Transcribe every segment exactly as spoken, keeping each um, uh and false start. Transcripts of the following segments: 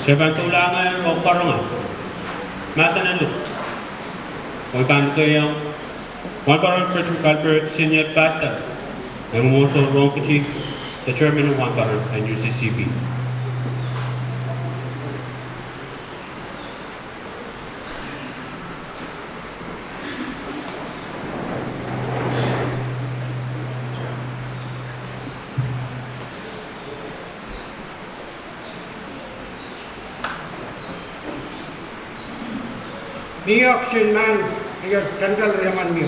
Se pahn doula ngehi oh karonge mahsen en Koht. Oi pahn keiong Wahnpoaron Frederick Alperic, Senior Pastor, en Mwomwohdiso Rongkiti, de Chairman en Wahnpoaron en U C C P. Mie kisin mahn, io, tendel riemen mie.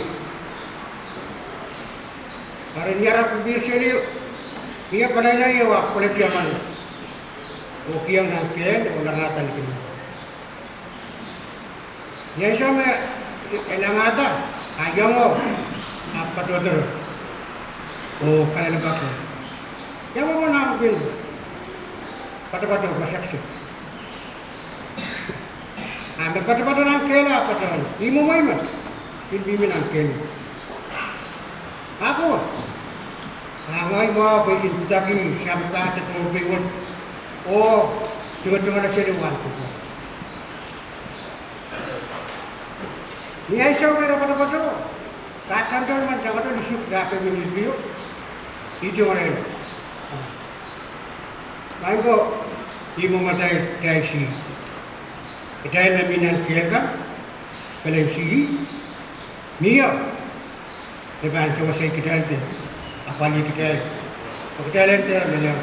Eri ni ara pil seli, mie peleina io, ahpw koledi emen. Oh kihong nan kehl, oh langada likin. Ni ansou me e langada, a iang, oh, a patohdo, oh kalelapak. Ia mwomwen ahmw kin patopato, pasaksek. A me patopato nan kehl, a patohdo, ih mwomwen met, pil mihmi nan kehl. Ahpw, a ngehi mwahu pwe I kin pidaki sampah de Pohnpei wet, oh, tungotungoale seli wahn kupwur. Ni ansou me re patopato, kahdandohng men tangado lisuk dahkei me ni pwuko, I tungoale. Maing ko, ih mwomwen atail, atail sii. Kitail me mi nan kehl kan, pelen sii, mie. Me pahn sewese kitail de apwalih kitail, pwe kitail en dehr lelehng.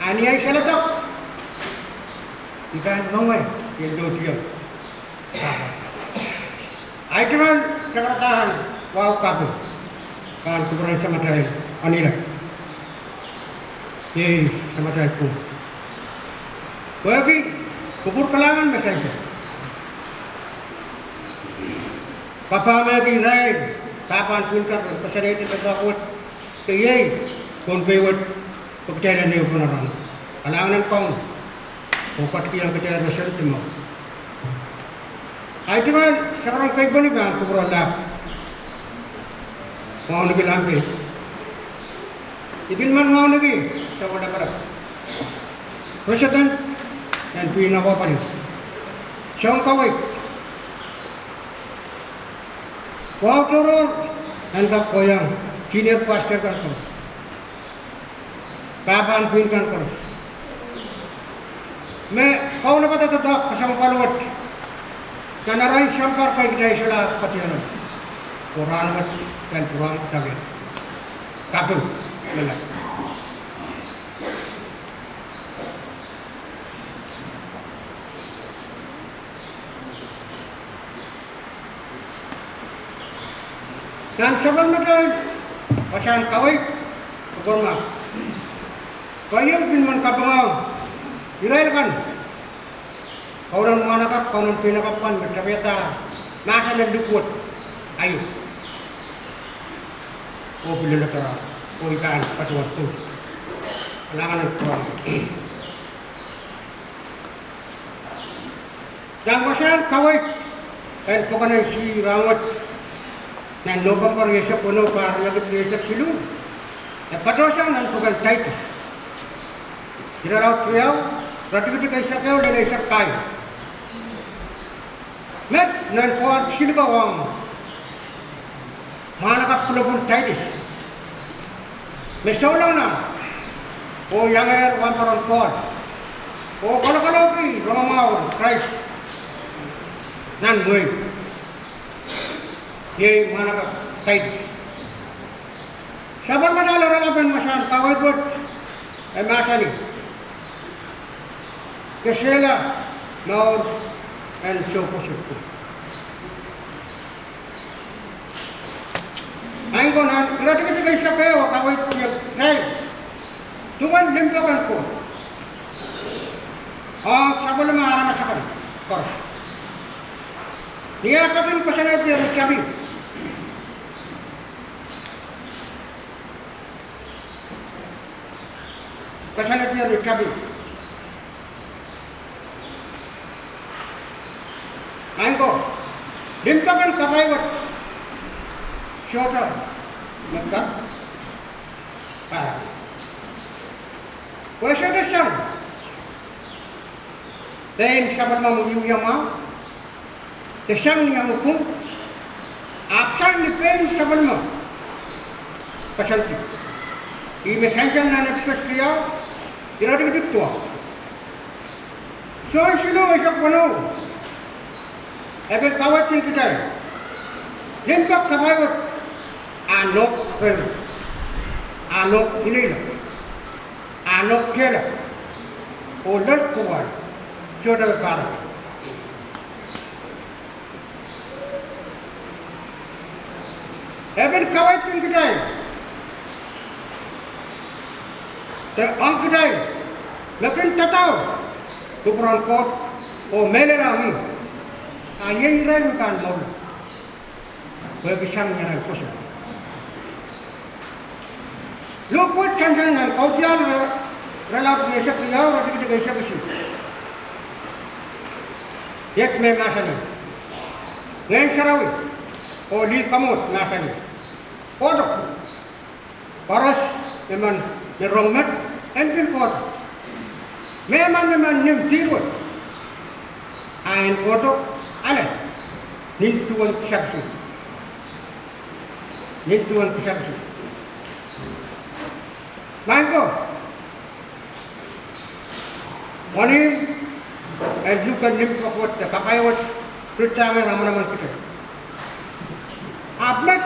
A ni ahi saledek, I pahn mengei, I en dohdiong. Ahi tungoal sakaradahn wahu kaping, pahn kupwuren Samatail Anila. Iei Samatail Koht. Pwehki kupwur kalahngan me sansal. Pahpa me kin irail, pahpahn pwihn kan, koasoanehdi doadoahk wet, ke iei Pohnpei wet, pwe kitail en ehu pwonarano. Kalahngan en Kauno, oh ketikihong kitail roson de mour. Ahi tungoal sakaradahn keipweni pahn kupwurala. Wauneki Lampei. I pil men wauneki sapwellimomwi, President en Pwihn Akopali, soun kaweid, wahu tohrohr en kak kohiong senior pastor kan koaros, pahpahn pwihn kan koaros, me kaunopada doadoahk kesempwal wet nan arail sounpar kei kitail solahr ketido nan pwuhk en wet, nan pwuhk en wet. Kaping mehlel. Nan sapwellimatail wasahn kaweid, Oklahoma, keieu pil men kapinga irail kan, kaunen mwahnakapw, kaunen peinakapw kan me tapihada mahsen en likuwet, aio, oh pil lelehda, oh I pahn patohdo. Kalahngan en Kauno. Nan wasahn kaweid en pokon en sii rahnwet, nan Nopempe rieisek weneu, pahr riekid rieisek siluh, e patohsang nan pwuhk en Taitus, irelaud riau, iretikitik eisek ehu lel eisek pahieu. Met nan pwoahr silipeo ong mwahnakapw pwulopwul Taitus, me souleng nan oh iangehr wahnpoaron Koht, oh kalokalohki rongamwahu en Krais nan mwehi. Iei mwahnakapw Taitus. Sapwellimatail oaralap en wasahn kaweid wet, e mahsanih, kesehla mour en soukohsohko. Maing ko, nan iretikitik eisek ehu e kaweid ie, duwen limpoak en Koht ong sapwellime aramas akan koaros. Ni eh pahn koasoanehdi eri tapio, koasoanehdi eri tapio. Maing ko, limpoak en kapai wet sohte me kak, ah, pwe sohte sang Pein sapwellime me wiewia mwahu, de sang ni omw pwung, ahpw sang ni pein sapwellime koasoandi. Ih me sansal nan Episos riau, iretikitik duwau. Sohn siluh eisek weneu, e pil kaweidki kitail, limpoak kapai wet a nohk rehn, a nohk ileile, a nohk tehla, oh lel pwukoa, sohte pahrek. E pil kaweidki kitail, de ong kitail me kin doadoahk kupwuren Koht oh mehlel ih, a iei irail me pahn mourla, pwehki sang ni arail pwoson. Luk wet sansal nan Kaudiahl, irelaud eisek riau, iretikitik eisek isuh, iet me mahsanih: Ngehn Sarawi oh lih komour mahsanih: Kohdo, koaros emen me rong met, en pil kohdo. Mehmen emen me nim dihro, a en kohdo, ale, nin duwen kisakis, nin duwen kisakis. Maing ko, mwohni, en Luk en limpoak wet de kapai wet, ritahng en amanaman kitail. Ahpw met,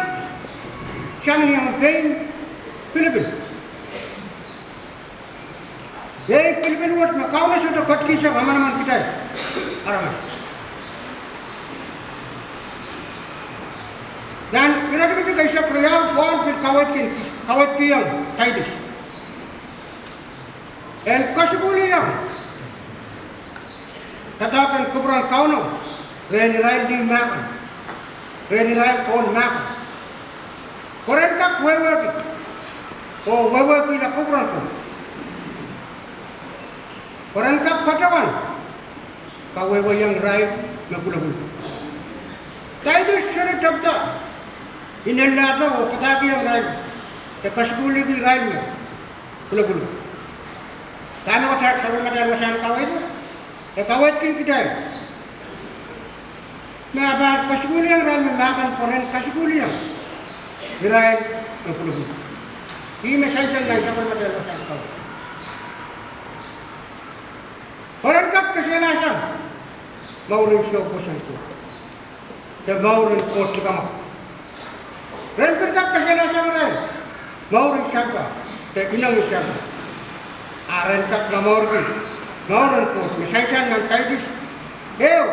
sang ni omw pein pilipil, iei pilipil wet me Kauno sohte ketikihsang amanaman kitail aramas. Nan iretikitik eisek riau, Pohl pil kaweidki, kaweidkihong Taitus en kasukuhliong doadoahk en kupwuren Kauno rehn irail lih mah kan, rehn irail ohl mah kan, pwe ren kak wehwehki oh wehwehkihla kupwuren Koht, pwe ren kak patohwan kawehwehiong irail me kulopwulopwul. Taitus sohte tepda inenlahte oh padahkihong irail de kasukuhliki irail me kulopwulopwul. Dahme kitail sapwellimatail wasahn kaweid, e kaweidki kitail me e pahn kasukuhliong irail me mah kan pwe ren kasukuhliong irail me kulopwulopwul. Ih me sansal nan sapwellimatail wasahn kaweid, pwe ren kak kesehlahsang mouren soupwoson Koht de mouren Koht likamw. Ren pil kak kesehlahsang irail mouren sampah de inengen sampah, a ren kak momourki mouren Koht. Me sansal nan Taitus ehu,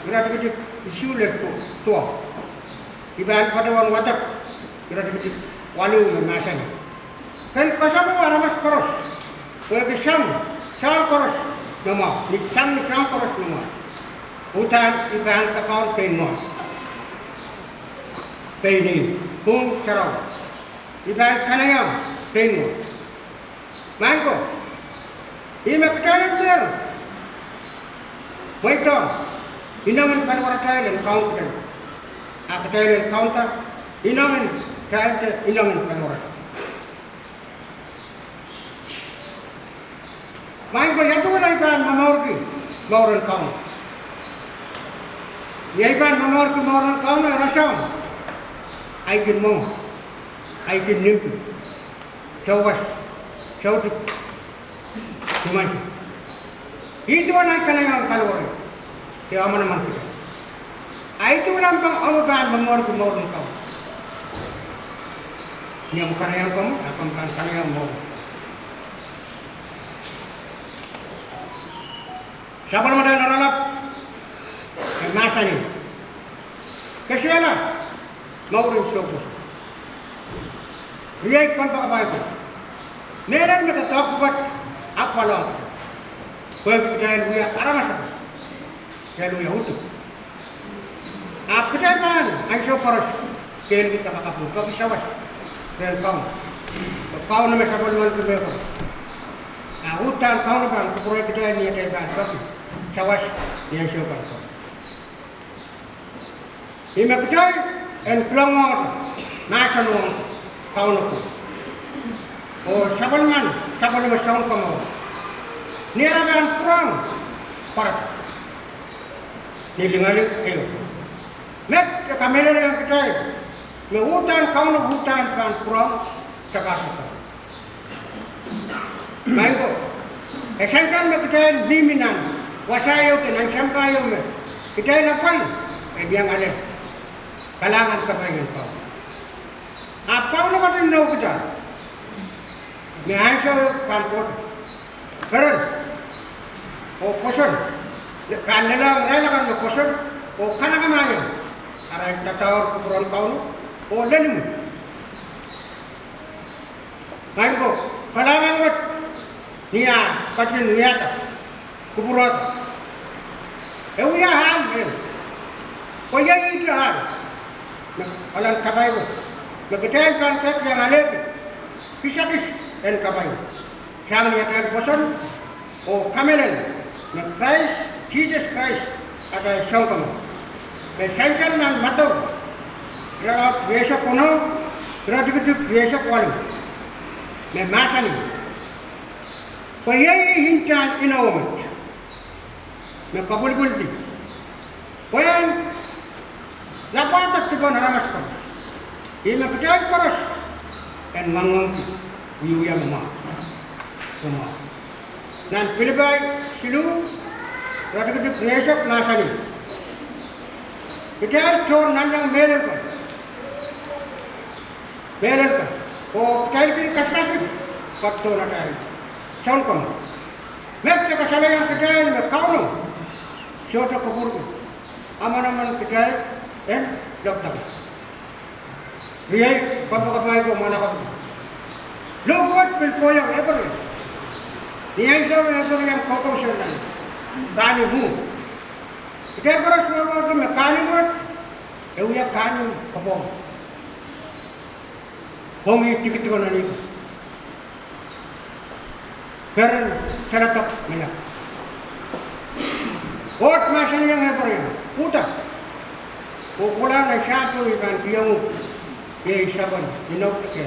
iretikitik isuh lel duwau. I pahn patohwan wadek iretikitik waluh me mahsanih: Ken kasamwo aramas koaros, pwehki sang, soahng koaros me mwahu, ni sang ni soahng koaros me mwahu. Uhdahn I pahn kakaun pein mwahu, pein ih, pwung sarawi. I pahn kanaieng pein mwahu. Maing ko, ih me kitail en dehr mweidohng inengen paliwaratail en kaun kitail, a kitail en kaunda inengen kitail de inengen paliwaratail. Maing ko, ia duwen ei pahn momourki mouren Kauno? Ia ei pahn momourki mouren Kauno? E rasehng ahi kin mour, ahi kin nimpi, souwas, soutuk, mwomwen. Ih duwen ei kanaieng paliwar de amanaman kitail. Ih duwen omw pahn, omw pahn momourki mouren Kauno? Ni omw kanaieng komwi, a komw pahn kanaieng mour. Sapwellimatail Lapalap e mahsanih: Kesehla mouren soupwoson. Riei kompoakepahi ko, mehlel me doadoahk pwukat ahpw walohng kitail, pwehki kitail wia aramas akan, kitail wia uduk. Ahpw kitail pahn ansou koaros kehlki kapakap oh peki sawas rehn Kauno, pwe Kauno me sapwellimanki mehkoaros. A uhdahn Kauno pahn kupwurei kitail ni atail pahn peki sawas ni ansou kan. Ih me kitail en kilangohte mahsen en Kauno Koht oh sapwellimen, sapwellime sounkomour, ni ara pahn pwurehng pwarada ni lingaling ehu. Met e kamehlelehiong kitail me uhdahn Kauno uhdahn pahn pwurehng sapahl. Maing ko, e sansal me kitail mihmi nan wasa ieu de nan sampah ieu me kitail apwal en iang ale kalahngan kapai en Kauno. Ahpw Kauno ketin inoukihda me ansou pahn kohdo. Peren oh pwoson, pahn lelohng irail akan me pwoson oh kanakamahiong arail dadaur kupwuren Kauno oh lel imwi. Maing ko, kalahngan wet ni ah ketin wiahda kupwurodo. E wia ahl ehu, pwe iei ihte ahl me, ahl en kapai wet, me kitail pahn kak iang alehdi kisakis en kapai wet sang ni atail pwoson oh kamehlele me Krais, Sises Krais, atail Sounkomour, me sansal nan Madiu irelaud rieisek weneu, iretikitik rieisek waluh, me mahsanih: Pwe iei ntahn inou met me kapwilipwildi pwehn lapwada dipen aramas koaros, ih me kitail koaros en ngoangki wiewia me mwahu. Nan Pilipai siluh, iretikitik rieisek mahsanih: Kitail tohn nanleng mehlel kan, mehlel kan, oh kitail kin kasik kak tohn atail Sounkomour. Met e kasalehiong kitail me Kauno sohte kupwurki amanaman kitail en lokdaki. Riei kompoakepahi ko, mwahnakapw ko, Luk wet pil kohiong Epirim, ni ansou me Epirim koukousoan nan kahnimw, kitail koaros wehwehki me kahnimw wet e wia kahnimw kopohng. Pwongih dikedik nan ih peren, saledek, mehla. Koht mahsanihong Epirim, Uhda, oh kohla nan sahpwo, I pahn kihong uhk iei sapwellimomwi.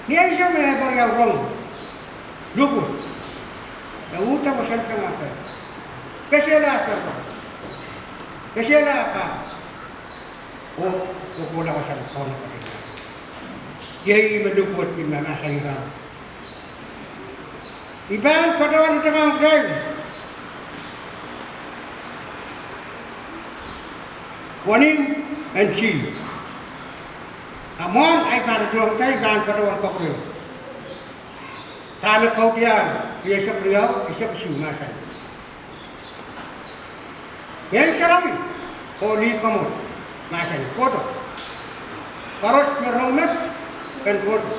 Ni ansou me Epirim rong lukwe, e uhda wasa sang ahpw kesehla, kesehla ahpw oh, oh kohla wasa sang Kauno ketin. Iei me lukwe pil mahmahsanih: I pahn patohwan idekahng kitail wenihmw en sihmw, a mwohn ahi pahn idiong kitail, I pahn patohwan kapwurehng. Dahme Kaudiahl rieisek riau, eisek isuh mahsanih: Ngehn Sarawi oh lih komour mahsanih, kohdo. Koaros me rong met en kohdo.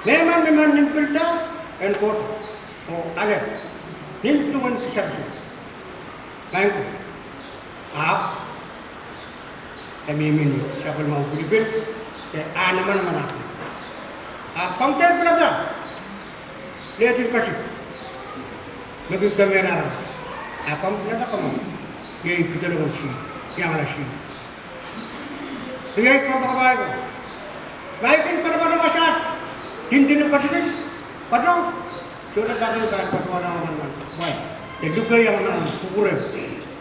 Mehmen me men nin pilda en kohdo oh ale nin duwen kisakis. Maing ko, ahpw e mihmi ni sapwellimomwi pilipil de ahn manaman ahpw, ahpw komw dehr pilada lehdi kasik me kin kemehla aramas, ahpw komw pilada komwi, iei kitail en sihmw, iangala sihmw. Riei kompoakepahi ko, ma I kin patopato wasaht, dindin ketiket, pato, sohte kak pahn patohwan manaman, wai, de lukeiong manaman kupwure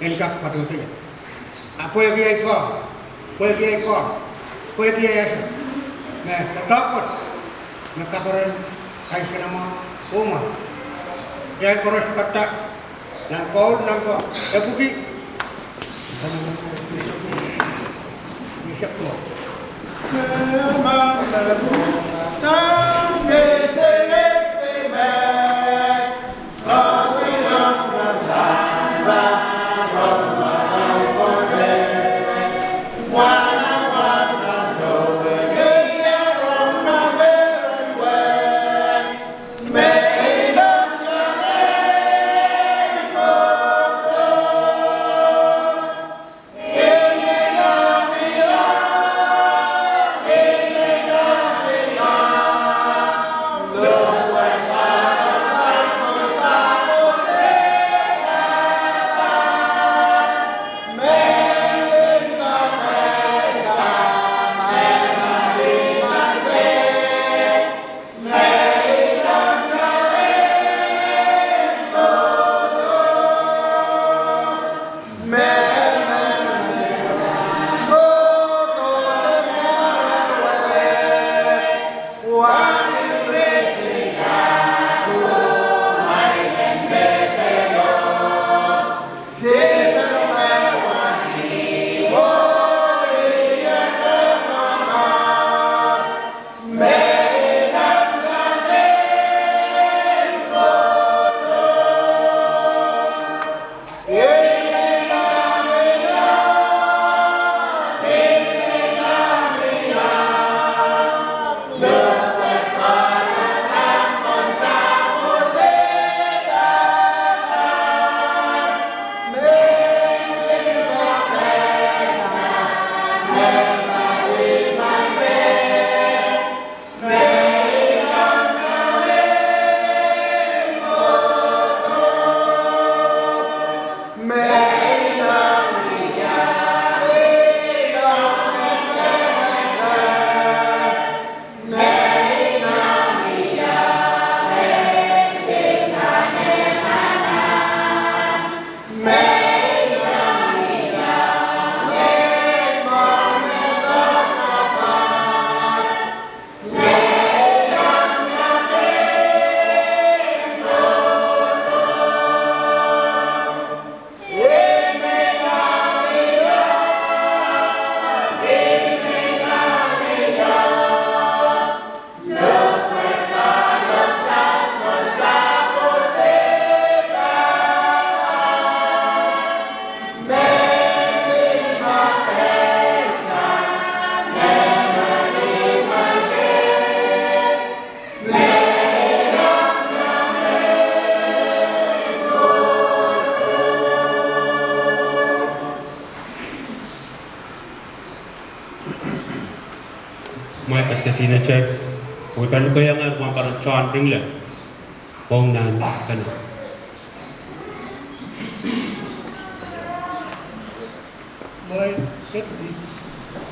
en kak patohdo ie. A pwehki ei ko, pwehki ei ko, pwehki ei ese, me doadoahk wet me kaperen kaisnamwa oh mwahu. Iei koaros pahn nan koul nan ko epwiki Mwail kaskesihnete, wehwehki pahn lukehiong wahnpoaron John Ringler, Ong Nan Pene. Mwail kedi,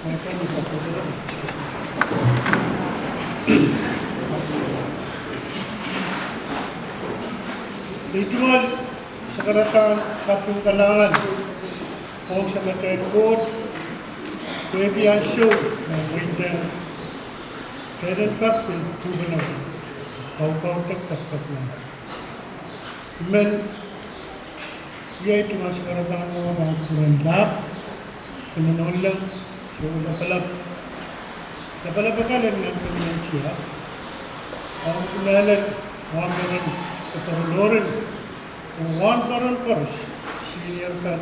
mwail kedi. Ei tungoal sakaradahn kaping kalahngan ong Samatail Koht, pwehki ansou me e mweidehng kehl en kak pil pwupwudiong kaukaudek kapakap nan. I men, iei tungoal sakaradahn mwahu pahn kupwuren lap, Kemenohnleng, Soulapalap, Lapalap Akal en Ngehn Keliatia, Aunty Mehlel, Wahnpoaron Koaporohr, oh wahnpoaron koaros, senior kan,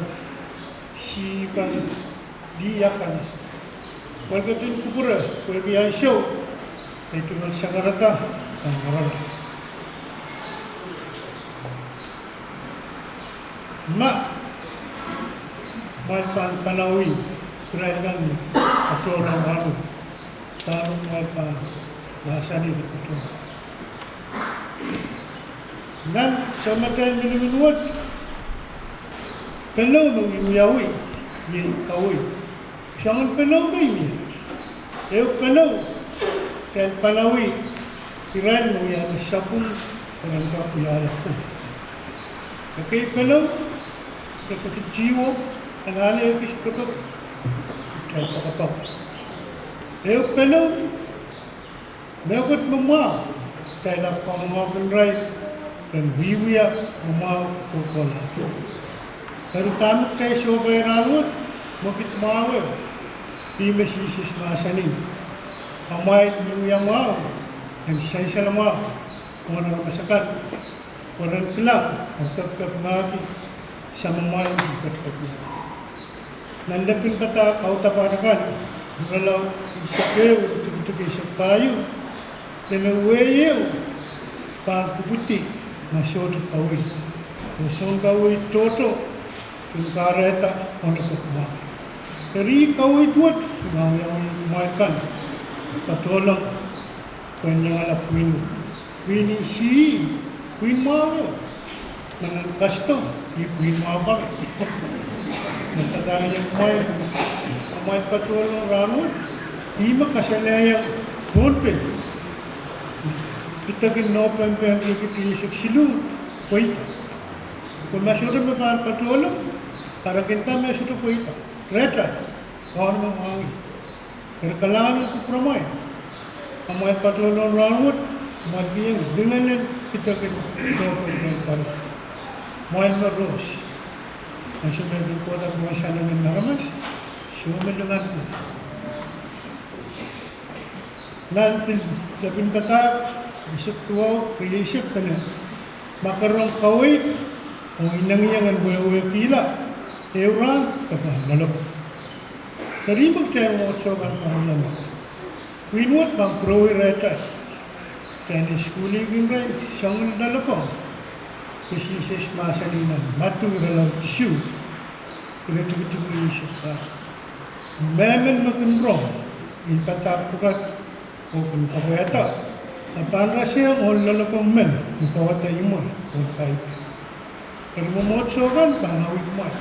senior kan, lih akan, pwehki ketin kupwure, pwehki ansou ei tungoal sakarada pahn oarala. Ma mwail pahn panahi irail kan me patohla rahnwet, dahme mwail pahn mahsanih patohla. Nan samatail minimin wet, penou me wiwiawi, iei kaweid. Soangen penou me mie. Ehu penou, kitail panahi irail me wiahda sapwung, pwe ren kak wiahla pwung. Ekei penou, kitail ketido, anahne ekis pekek, kitail poakepoake. Ehu penou, mehkot me mwahu, kitail ahpw kamwomwpin irail, ren wiewia me mwahu kohkohlahte. Eri dahme kitail sohpai rahnwet, mwekid mwahu, ih me Sises mahsanih: Amwail wiewia mwahu, en sansal mwahu, ong aramas akan, pwe ren kilang oh kepikepingahki Samamwail me ketiket mwahu. Nan lepin padahk audapan akan, Irelaud eisek ehu, iretikitik eisek pahieu, dene wehi ehu pahn pwupwudi ma sohte kaweid, oh soun kaweid tohto kin kahrehda onopek mwahu. Eri kaweid wet me wiawi kumwail kan patohlong pwehn iangala pwihn, pwihn en sih, pwihn mwahu. Nan kasdo, ih pwihn mwahu kan. Nan padahk iang kumwail, amwail patohlong rahnwet, ih me kasalehiong Pohnpei. Idek en Nopempe riekid eisek siluh, pweida. Pwe ma sohte me pahn patohlong, kahrehda me sohte pweida. Rehtail, Kauno me mwahngih. Eri kalahngan en kupwuramwail. Amwail patohlong rahnwet, Mwail kiheng lingenen kitail kin kohdo nan pali. Mwail me rohs. Ansou me pil kohdo nan sanengen aramas, soh me lingan. Nan pil, lepin padahk, eisek duwau, rieisek dene, ma ke rong kaweid, oh inengieng en wehwehkihla, ehu rahn ke pahn loalokong. Eri me kitail mwomwohdiso kan pahn loalokong. Pwihn wet pahn pwurowei rehtail. Kitail en sukuhlihkin irail soangen loalokong. Me Sises mahsanih nan Madiu irelaud isuh, iretikitik eisek pahr. Mehmen me kin rong, I padahk pwukat, oh kin kapwaiada, e pahn rasehng ohl loalokong men me poada imwe oh paip. Eri mwomwohdiso kan pahn awih kumwail.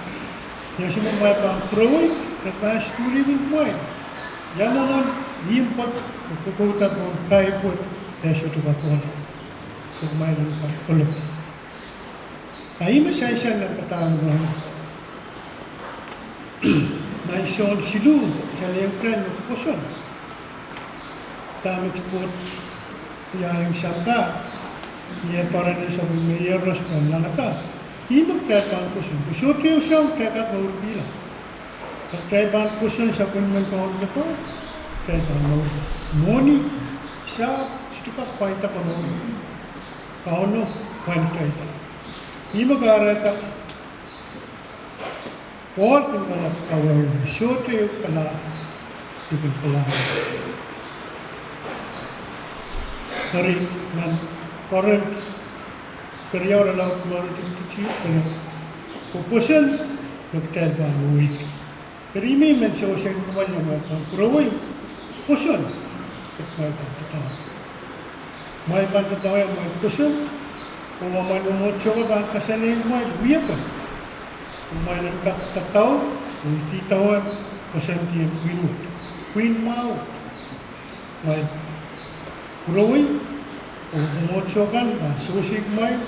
Ni ansou me kumwail pahn pwurowei, re pahn sukuhlihkin kumwail ia mwomwen imwpwot oh kokouda pohn paip wet e sohte kapwaiada. Soh, kumwail en kak kolok. A ih me sansal nan padahk en rahn. Nan Sohn siluh, kitail kin kak pwoson dahme Koht iang sampah, ni eh pwarodo sapwellime iehros pahn langada. Ih me kitail pahn pwoson, pwe sohte ehu soahng kitail kak mourkihla. Kitail pahn pwoson sapwellimen Kauno, kitail pahn mour. Mwohni, sahpw, sohte kak pwaida komour. Kauno pwain kitail. Ih me kahrehda Pohl kin kalapw kawehwe, sohte ehu kalapw, I kin kalapw. Eri nan Korint keriau irelaud limau, iretikitik isuh, pwe pwoson me kitail pahn weweidki. Eri me I men sewese kumwail, ma kumwail pahn pwurowei, pwoson me kumwail pahn doadoahk. Kumwail pahn doadoahngki amwail pwoson, oh amwail mwomwohdiso kan pahn kasalehiong kumwail wiepen. Kumwail en kak doadoahk, oh idawehn koasoandi en pwihn wet, pwihn mwahu. Kumwail pwurowei, oh mwomwohdiso kan pahn sewesei kumwail,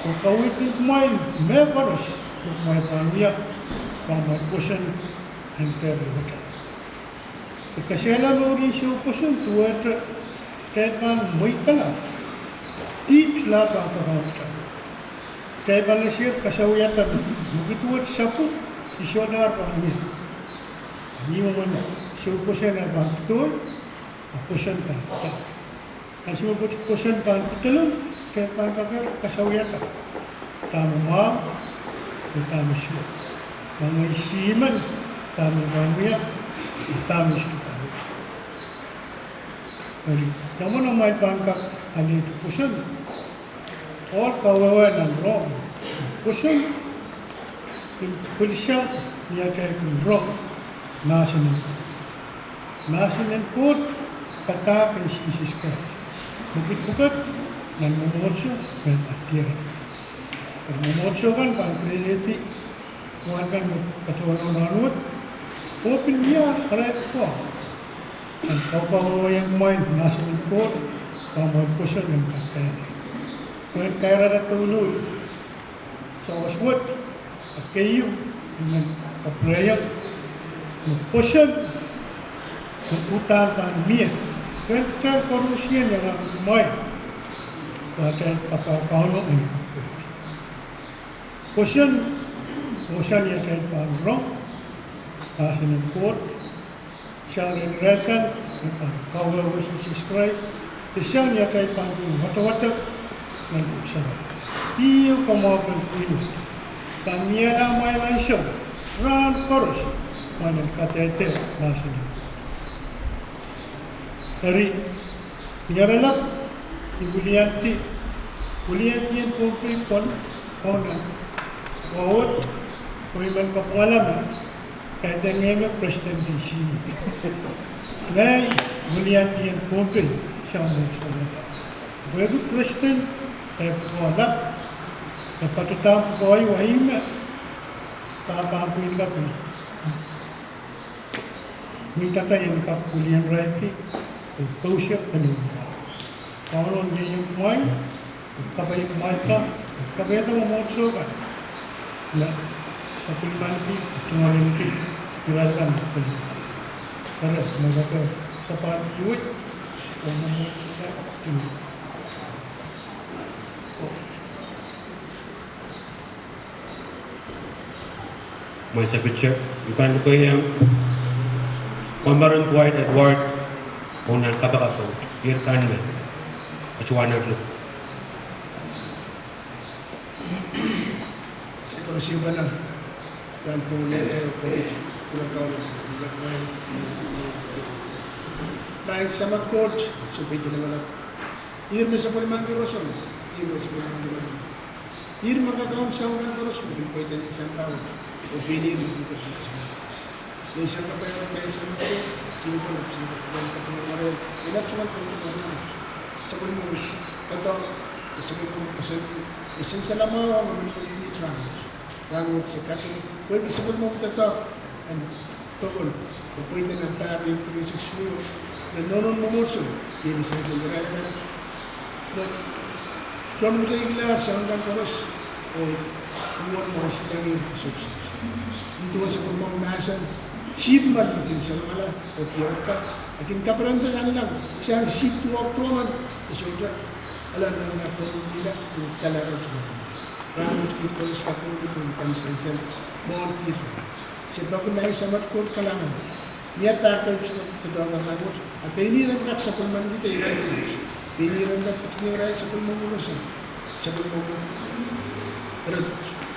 oh kaweidki kumwail mehkoaros me kumwail pahn wia, pwe amwail pwoson en dehr lewata. E kesehla mour en soupwoson duwehte kitail pahn mweidala dihp solahr pahn kakaun kitail. Kitail pahn ese kasawiada me mwekid wet sapwung, I solahr pahn wia. Ni mwomwen soupwoson e pahn pedoil, a pwoson pahn pedoil. Ansou me pwoson pahn pedoil, kitail pahn kak kasawiada dahme mwahu, oh dahme suwed. Dahme I simen, dahme I pahn wia, dahme I sohte pahn wia. Eri, dahme amwail pahn kak alehdi pwoson? Pohl kawehwe nan Rom, pwoson kin pwilisang ni atail kin rong mahsen en Koht. Mahsen en Koht, padahk en Sises Krais, me pil pwukat nan mwomwohdiso me pahn diar. Eri mwomwohdiso kan pahn keirehdi kumwail kan me patohwan rahnwet, oh pil wia arail pwoson en kaukawehiong kumwail mahsen en Koht, pwe amwail pwoson en kak kairada. Pwehn kairada douluhl sawas wet, a keieu, I men kapwurehiong me pwoson me uhdahn pahn mie, pwehn kitail koaruhsie iang kumwail, pwe atail kapakap Kauno en pwoson, oh sang ni atail pahn rong mahsen en Koht, sang rehn irail kan me pahn kawehwe Sises Krais, de sang ni atail pahn kin wadawad nan pwuhk sarawi. Ih ehu kamwahupen pwihn wet, pahn miehla amwail ansou, rahn koaros, pahn en kadehde mahsen en Koht. Eri, ni ara lap, I wiliandi, wiliandi en Pohnpei pwon, pwon nan wawed, oh I men kapwungala me kaidehn ngehi me president en C E. Ngehi wiliandi en Pohnpei, sang mwomwohdiso. Pwehki president e pwukoa lap, e patohda pwukoa ieu, a ih me pahn pwihn lap. Mweidada I en kak wilianirailki, oh kousik pene. Kauno en ieiang kumwail, oh kapaikumwailda, oh kapaiada mwomwohdiso kan, me sapwellimaniki, tungoaleniki irail kan me pwilda. Eri, me rehtail sapahl kiwei, oh mwomwohdiso kan, Sepit, I pahn pweiong Comrade Dwight Edward, oh nan kapakap ong irail kan me patohwan alu. Maing Samat Koht, sohte pil lamalam. Ih me sapwellimanki roson, ih me sapwellimanki roson. Ih me kakaun soahng kan koaros me pil pweida ni sampah, oh pil ih me pil koasokoasoia. Ni sampah pahn pahn sampah, singkol, singkol, singkol, singkol, singkol, singkol, singkol, singkol, singkol, singkol, singkol, singkol, singkol, singkol, rahnwet se kak, pwe sapwellimomwi doadoahk en pokon, oh pweida nan pahr riekid rieisek siluh, me nohno mwomwohdiso, iei me sansal irail kan me soangen mehkot soahng kan koaros, oh uwen mwahu sang en suksuh. Nin duwen sapwellimomwi mahsen, sihpw men me kin soangen mala, oh diarada, e kin kaperenda nanleng sang sihpw duwau tohn, e sohte, alan nan pwonihla, kin kalahngan. Rahnwet kiht koaros kapwurehng kin kan sansal mwohn kiht. Se peki Maing Samat Koht kalahngan. Ni atail pahn doadoahk rahnwet, a pein ih ren kak sapwellimanki irail. Pein ih ren kak pwehki irail sapwellimomwi roson. Sapwellimomwi irail.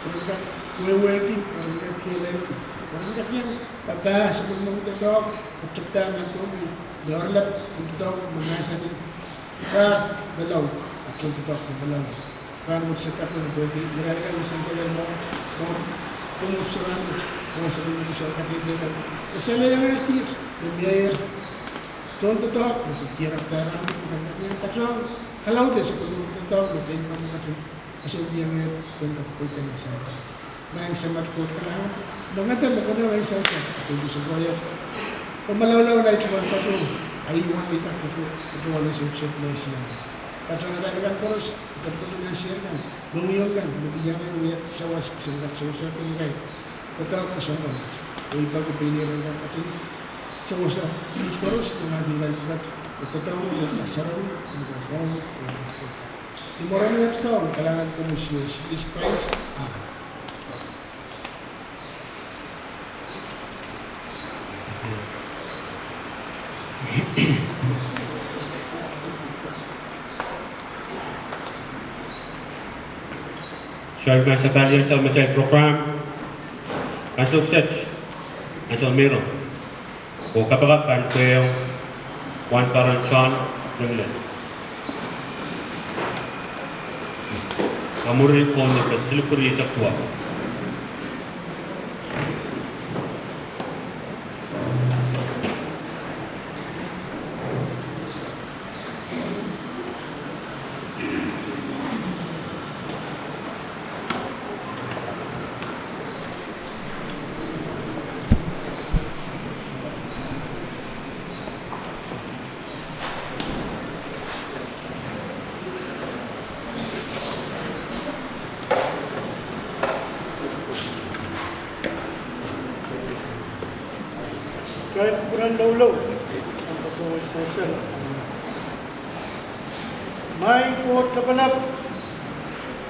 Irail kak wehwehki, irail kak kehlailki. Irail kak iang papah sapwellimomwi doadoahk, oh tepda nan pwongi, loaralap, oh doadoahk me mahsanih. Kak, melau, a tohn doadoahk me melau. Rahnwet se kapwurehng pwehki irail kan me sansal mwohn, mwohn, mwohn mwomwohdiso rahnwet, mwohn sapwellimomwi soangen kadehdehkan. E salehiong kiht, me mie, tohn doadoahk, me diarada rahnwet, me kan kak iang patohwan kalaudehla sapwellimomwi doadoahk, me pein pahn kak iang, e sohte iang, e pahn kak pweida ni sampah. Maing Samat Koht kalahngan, mengete me kona maing sansal, pwe ih sohte koahiek. Pwe malaulau nait pahn patohwan, a ih wan me kak patohwan, patohwan sohte sohte mehn siang. Patohwan irail kan koaros, patohwan mehn siang kan, mohngiong kan, me pil iang wia sawas, sen kak sewese irail. Pwe doadoahk me soangen, oh I peki pein irail kan katin sewese, koaros, dengan irail kan, pwe doadoahk me sarawi, me kak rong, oh I mwaren wet kalahngan, kalahngan komwi Sises Krais. Amen. Soai, ma se pali ansou me atail program, ansou kiset, ansou meirong. Oh kapakap pahn pweiong Wahnpoaron John Ringlet. Kamwuri pohn Nipwe siluh rieisek duwau. Kitail kupwuren loulou. Maing Koht Lapalap,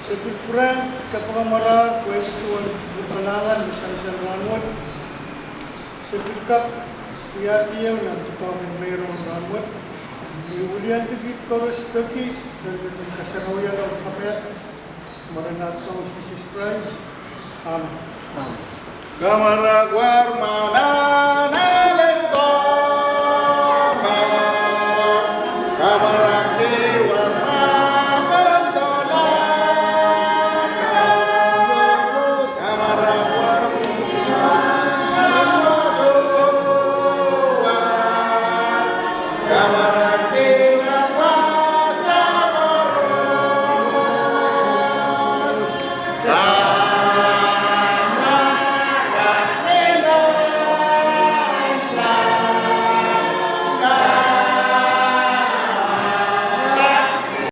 se pil kupwuren kapakap mwarar pwehki duwen kalahngan me sansal rahnwet. Se pil kak wiahda ehu nan doadoahk en meirong rahnwet. I wiliandi kiht koaros peki, peki kasarawiala kapai. Mwaren at Kaun Sises Krais. Amen. Kamara kwar mana.